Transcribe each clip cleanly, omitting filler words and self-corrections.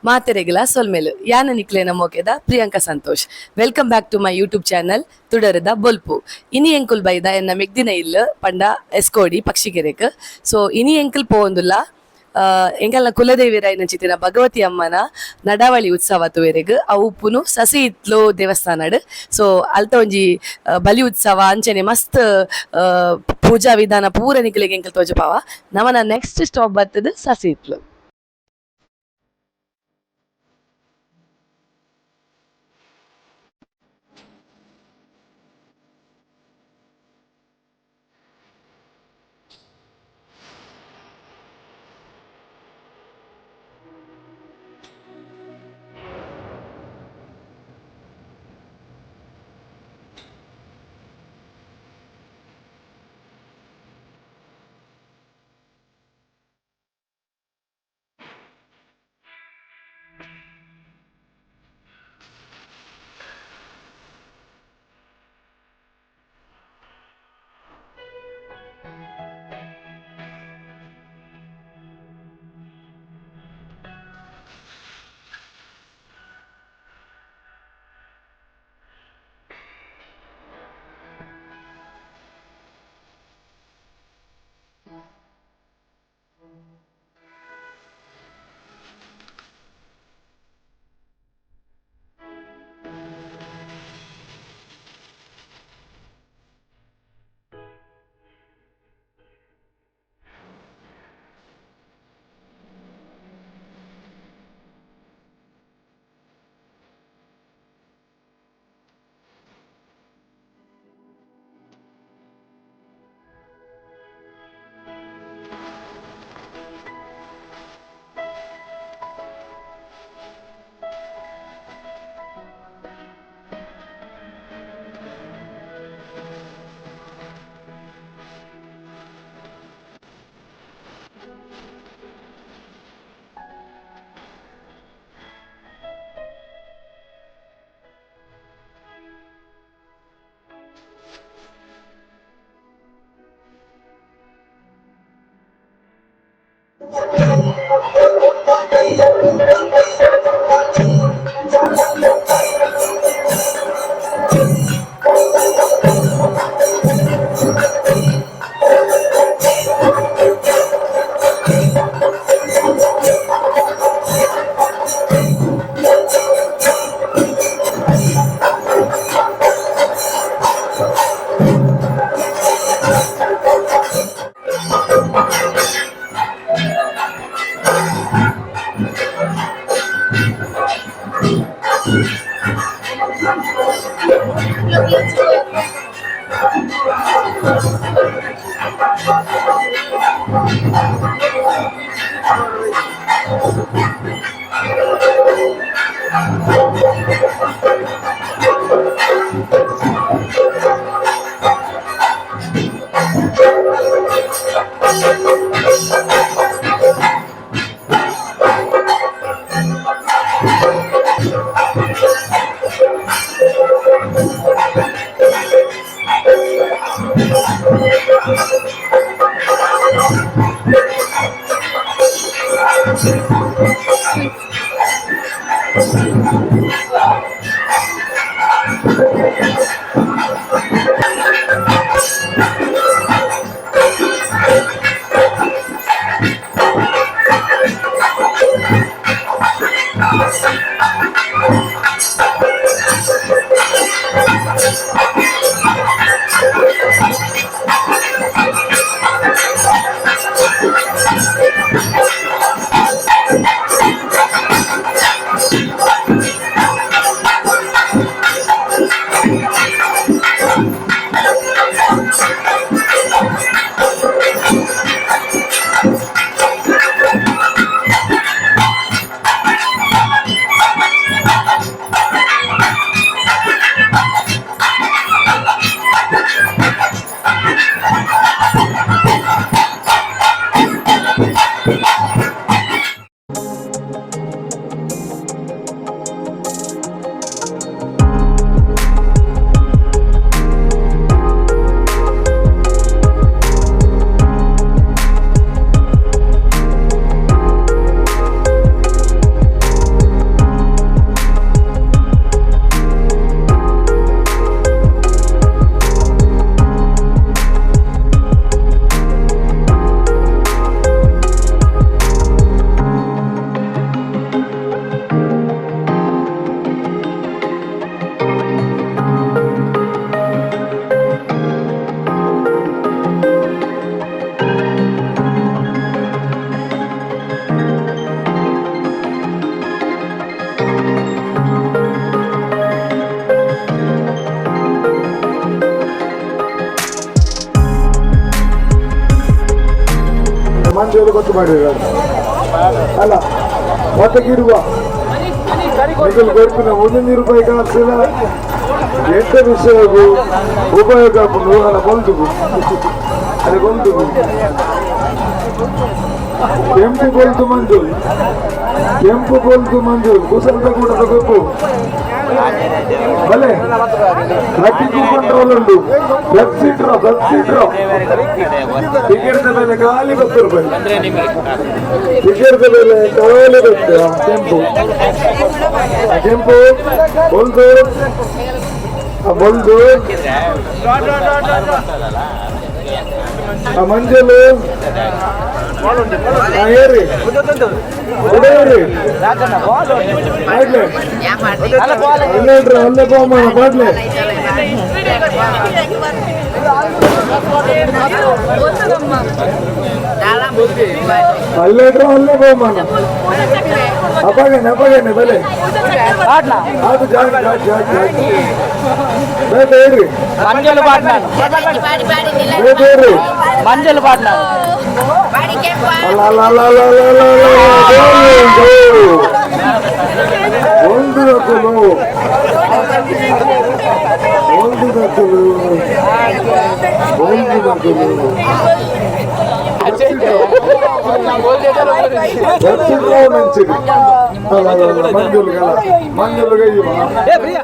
ಮಾತೆರೆಗ್ಲ ಸೊಲ್ಮೆಲು. ಯಾನ ನಿಕ್ಲೆನ ಮೋಕೆದ Priyanka Santosh. Welcome back to my YouTube channel ತುಡರದ ಬೊಲ್ಪು. ಇನಿ ಎಂಕುಲ್ ಬೈದ ಎನ್ನ ಮೆಗ್ದಿನ ಇಲ್ಲು ಪಂಡ ಎಸ್ಕೋಡಿ ಪಕ್ಷಿಕೆರೆಕ್. ಸೊ ಇನಿ ಎಂಕುಲ್ ಪೋವೊಂದುಲ್ಲ ಎಂಕಲ್ನ ಕುಲದೇವಿರಾಯಿನಂಚಿತ್ತಿನ ಭಗವತಿ ಅಮ್ಮನ ನಡಾವಳಿ ಉತ್ಸವ ತೂವೆರೆಗ್. ಅವು ಉಪ್ಪುನು ಸಸಿಹಿತ್ಲು ದೇವಸ್ಥಾನಡ್. ಸೊ ಅಲ್ತ ಒಂಜಿ ಬಲಿ ಉತ್ಸವ ಅಂಚನೆ ಮಸ್ತ್ ಪೂಜಾ ವಿಧಾನ ಪೂರ ನಿಕ್ಲೆಗ್ ಎಂಕಲ್ ತೋಜಪಾವ. ನಮನ ನೆಕ್ಸ್ಟ್ ಸ್ಟಾಪ್ ಬತ್ತದ್ ಸಸಿಹಿತ್ಲು. ಮಂಜೂರು ಗೊತ್ತು ಮಾಡಿರ ಅಲ್ಲ ಮತ್ತಕ್ಕಿರುವ ನಿಗಲ್ ಕೊಡ್ಪಿನ 1 ರೂಪಾಯಿ ಕಾಸಿನ ಎಂಟ ವಿಷಯಗೂ ಉಪಯೋಗ ಆಪುಂಡು. ಅಲ್ಲ ಬೊಲ್ದುಗು, ಅಲ್ಲ ಬೊಲ್ದುಗು ಕೆಂಪು ಬೊಲ್ದು ಮಂಜೂರು, ಕೆಂಪು ಬೊಲ್ದು ಮಂಜೂರು ಕುಸಲ್ದ ಕೂಟದ ಗೊಬ್ಬು ಭಲೆ. ಲಕ್ಕಿ ಕೂಪನ್ ಉಂಟು. Flexi draw, flexi draw. Ticket ಬೆಲೆ ಖಾಲಿ 10 ರೂಪಾಯಿ. ಟಿಕೆಟ್ ಬೆಲೆ ಖಾಲಿ 10. ಕೆಂಪು, ಆ ಕೆಂಪು ಬೊಲ್ದು, ಆ ಬೊಲ್ದು, ಆ ಮಂಜಲು. ಆ ಏರಿ ಉಡೇರಿ ಪಾಡ್ಲೆ. ಅಲ್ಲೇ ಇಡ್ರಿ, ಅಲ್ಲೇ ಬಹುಮಾನ ಪಾಡ್ಲೆ. ಅಲ್ಲೇ ಇಡ್ರ, ಅಲ್ಲೇ ಬಹುಮಾನ. ಅಪ್ಪಗೇನೆ, ಅಪ್ಪಗೇನೆ ಬೆಲೆ ಅದು ಜಾಗ ಜಾಗ ಜಾಗ ಜಾಗ. ಬೇಟ ಏರಿ. ಮಂಜಲು ಪಾಟ್ನಾನು. ಬೇಟ ಏರಿ. ಮಂಜಲು ಪಾಟ್ನಾನು. ಅಲ್ಲ ಅಲ್ಲ ಅಲ್ಲ ಅಲ್ಲ ಅಲ್ಲ ಅಲ್ಲ ಅಲ್ಲ. ಒಂದು ದಕ್ಕಲು, ಒಂದು ದಕ್ಕಲು, ಒಂದು ದಕ್ಕಲು. ಮಂಚಿಗೆ ಅಲ್ಲ ಅಲ್ಲ ಅಲ್ಲ, ಮಂಜುಲ್ಗಲ್ಲ, ಮಂಜುಲ್ಗೆ ಇವ. ಏ ಪ್ರಿಯಾ.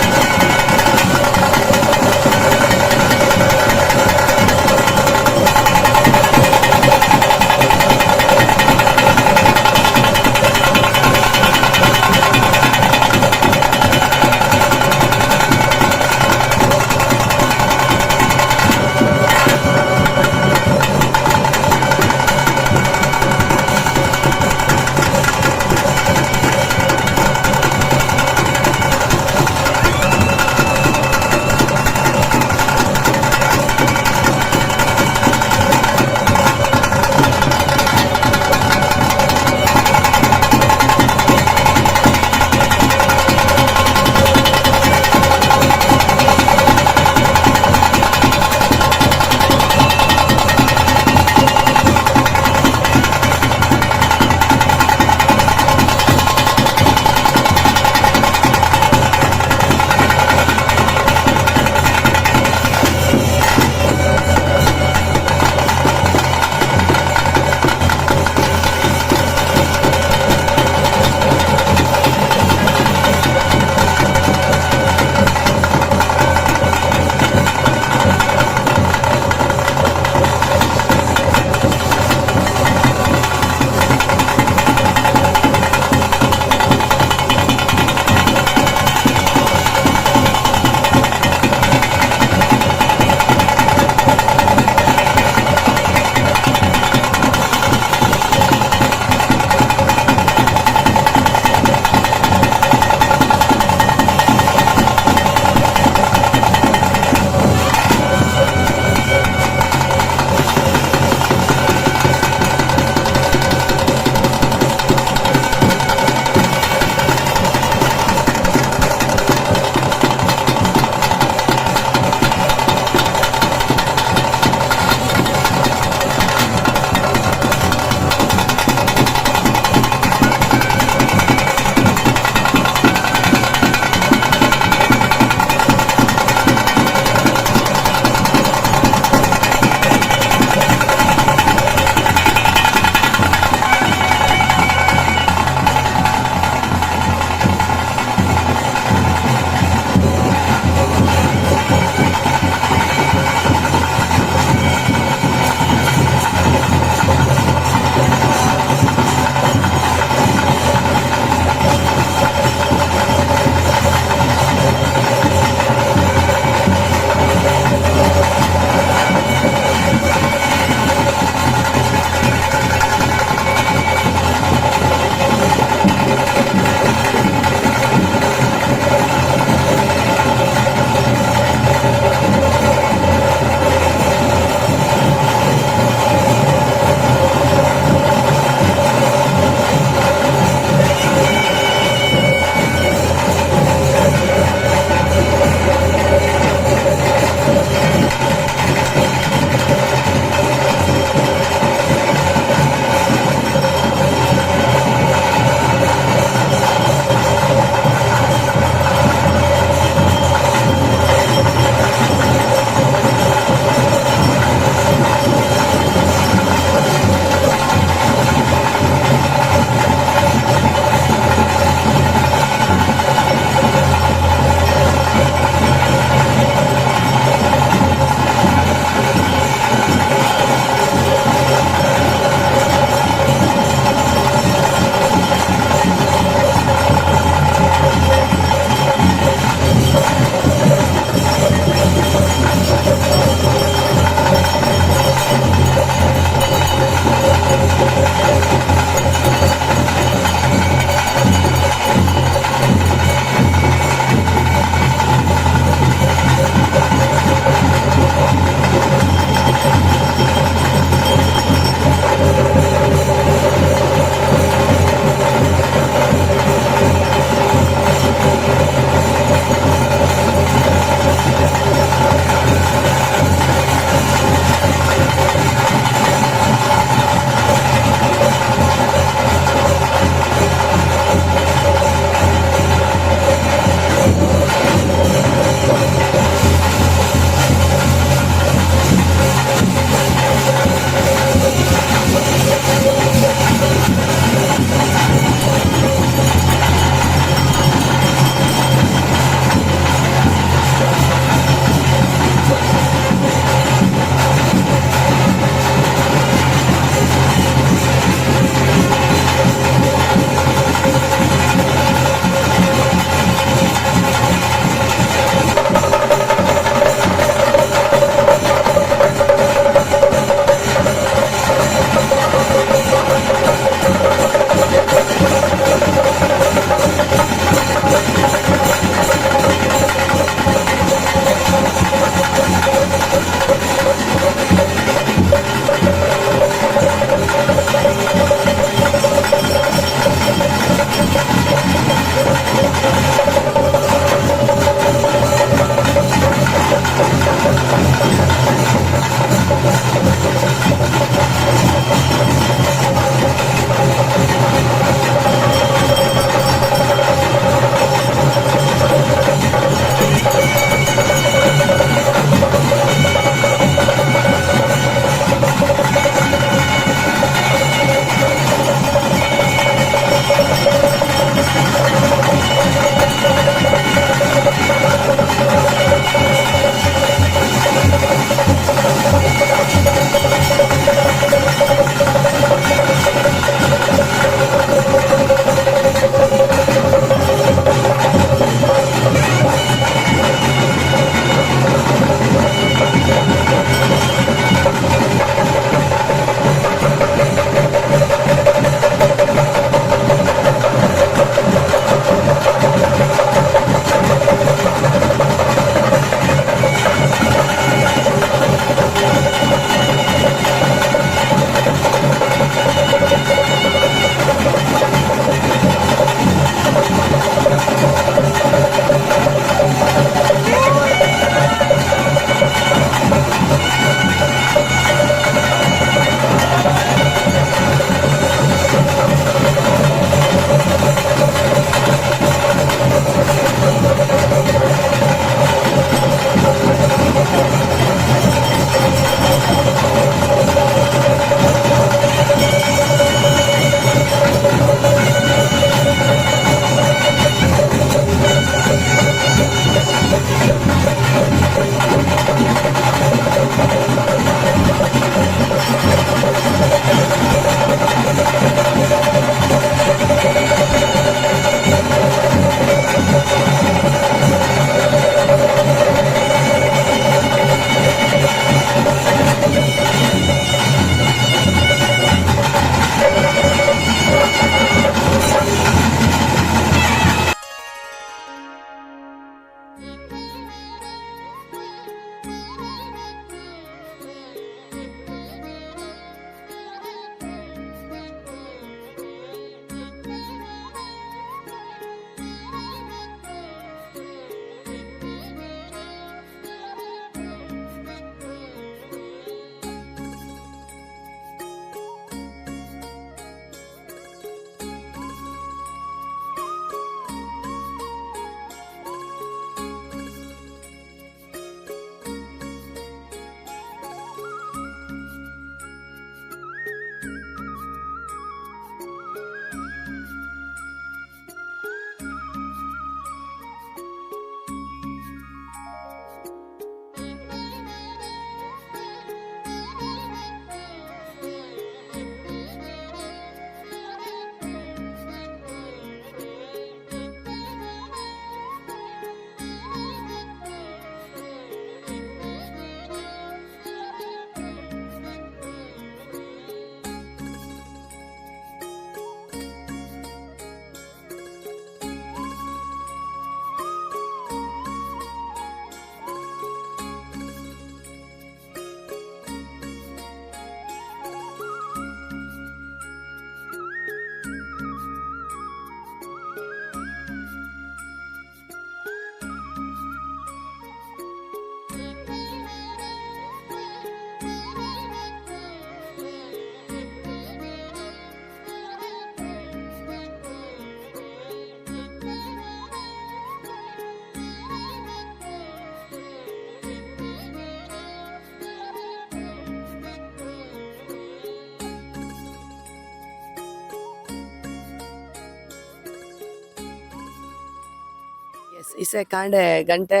ಇಸೆ ಕಾಂಡೆ ಗಂಟೆ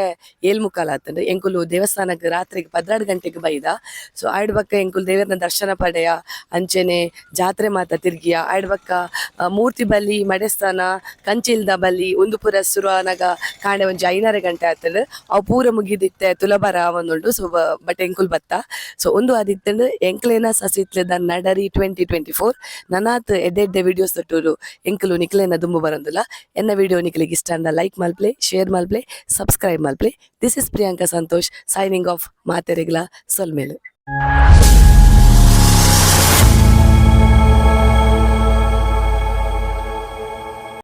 7:45 ಆತಂಡ್. ಎಂಕುಲು ದೇವಸ್ಥಾನಕ್ಕೆ ರಾತ್ರಿಗೆ 12 ಗಂಟೆಗೆ ಬೈದ. ಸೊ ಆಯ್ಡ್ ಬಕ್ಕ ಎಂಕುಲು ದೇವರನ ದರ್ಶನ ಪಡೆಯ, ಅಂಚೆನೆ ಜಾತ್ರೆ ಮಾತ ತಿರ್ಗಿಯ. ಆಯ್ಡ್ ಬಕ್ಕ ಮೂರ್ತಿ ಬಲಿ, ಮಡೆಸ್ಥಾನ, ಕಂಚಿಲ್ದ ಬಲಿ ಉಂದು ಪೂರ ಸುರು ಆನಗ ಕಾಂಡೆ ಒಂಜಿ 5:30 ಗಂಟೆ ಆತಂಡ್. ಅವು ಪೂರ ಮುಗಿದಿತ್ತೆ ತುಲಬಾರ ಆವೊಂದುಂಡು. ಸೊ ಬಟ್ ಎಂಕುಲು ಬತ್ತ. ಸೊ ಉಂದು ಆದಿತ್ತಂಡ್ ಎಂಕ್ಲೇನ ಸಸಿತ್ಲೆದ ನಡರಿ 2024. ನನಾತ್ ಎಡ್ಡೆ ಎಡ್ಡೆ ವಿಡಿಯೋಸ್ ತೊಟ್ಟೂರು ಎಂಕುಲು ನಿಕ್ಲೇನ ದುಂಬು ಬರಂದುಲ್ಲ. ಎನ್ನ ವಿಡಿಯೋ ನಿಕ್ಲೆಗ್ ಇಷ್ಟ ಅಂಡ ಲೈಕ್ ಮಲ್ಪ್ಲೆ, ಶೇರ್ ಮಲ್ಪ್ಲೆ, ಸಬ್ಸ್ಕ್ರೈಬ್ ಮಲ್ಪ್ಲೆ. This is Priyanka Santosh signing off. ಮಾತೆರೆಗ್ಲ ಸೊಲ್ಮೆಲು.